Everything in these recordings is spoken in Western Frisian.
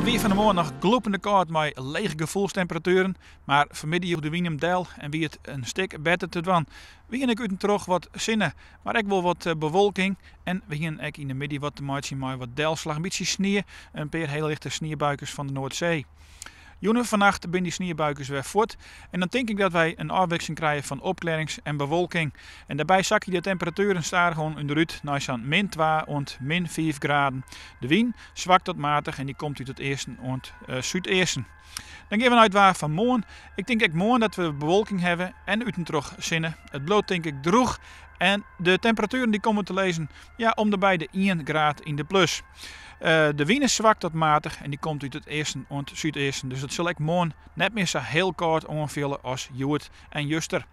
It wie fan 'e moarn noch glûpende kâld mei lege gefoelstemperatueren, mar fanmiddei joech de wyn him del en wie it in stik better te dwaan. We hiene ek út en troch wat sinne, mar ek wol wat bewolking en we hiene ek yn de middei wat te meitsjen mei wat delslach, in bytsje snie, in pear hiele lichte sniebuikes fan de Noardsee. Jûn en fannacht binne dy sniebuikes wer fuort en dan tink ik dat wy in ôfwikseling krije fan opklearrings en bewolking. En dêrby sakje de temperatueren stadichoan ûnderút nei sa'n min twa oant min fiif graden. De wyn swak tot matich en dy komt út it easten oant súdeasten. Dan gean we nei it waar fan moarn. Ik tink ek moarn dat we bewolking hawwe en út en troch sinne. It bliuwt tink ik drûch en de temperatueren dy komme te lizzen ja, om de by de ien graad yn de plus. De wyn is swak tot matich en dy komt út it easten oant súdeasten. Dus it sil ek moarn net mear sa hiel kâld oanfiele as hjoed en juster.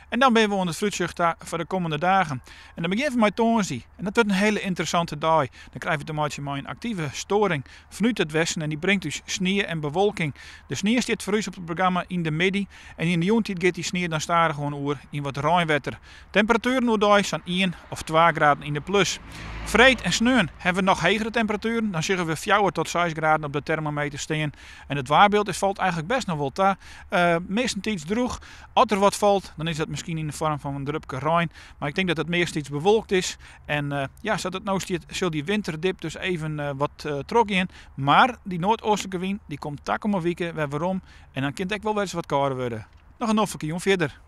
En dan binne we oan it foarútsjoch ta foar de kommende dagen. En dan begjinne we mei tongersdei. En dat wurdt in hiele ynteressante dei. Dan krije we te meitsjen mei in aktive storing fanút it westen en dy bringt ús snie en bewolking. De snie stiet foar ús op it programma yn de middei en yn de jûntiid giet dy snie dan stadichoan oer yn wat reinwetter. Temperatueren oerdei sa'n ien of twa graden yn de plus. Freed en sneon hawwe we noch hegere temperatueren, dan sjogge we fjouwer tot seis graden op de termometer stean. En it waarbyld is falt eigenlik best noch wol ta. Meastentiids drûch. As der wat falt, dan is dat miskien yn de foarm fan in drupke rein. Mar ik tink dat it meastentiids bewolkt is. En ja, sa't it no stiet, sil dy winterdip dus even wat trochgean. Mar dy noardeastlike wyn, dy komt takomme wike wer werom. En dan kin it ek wol wer ris wat kâlder wurde. Noch in noflike jûn fierder.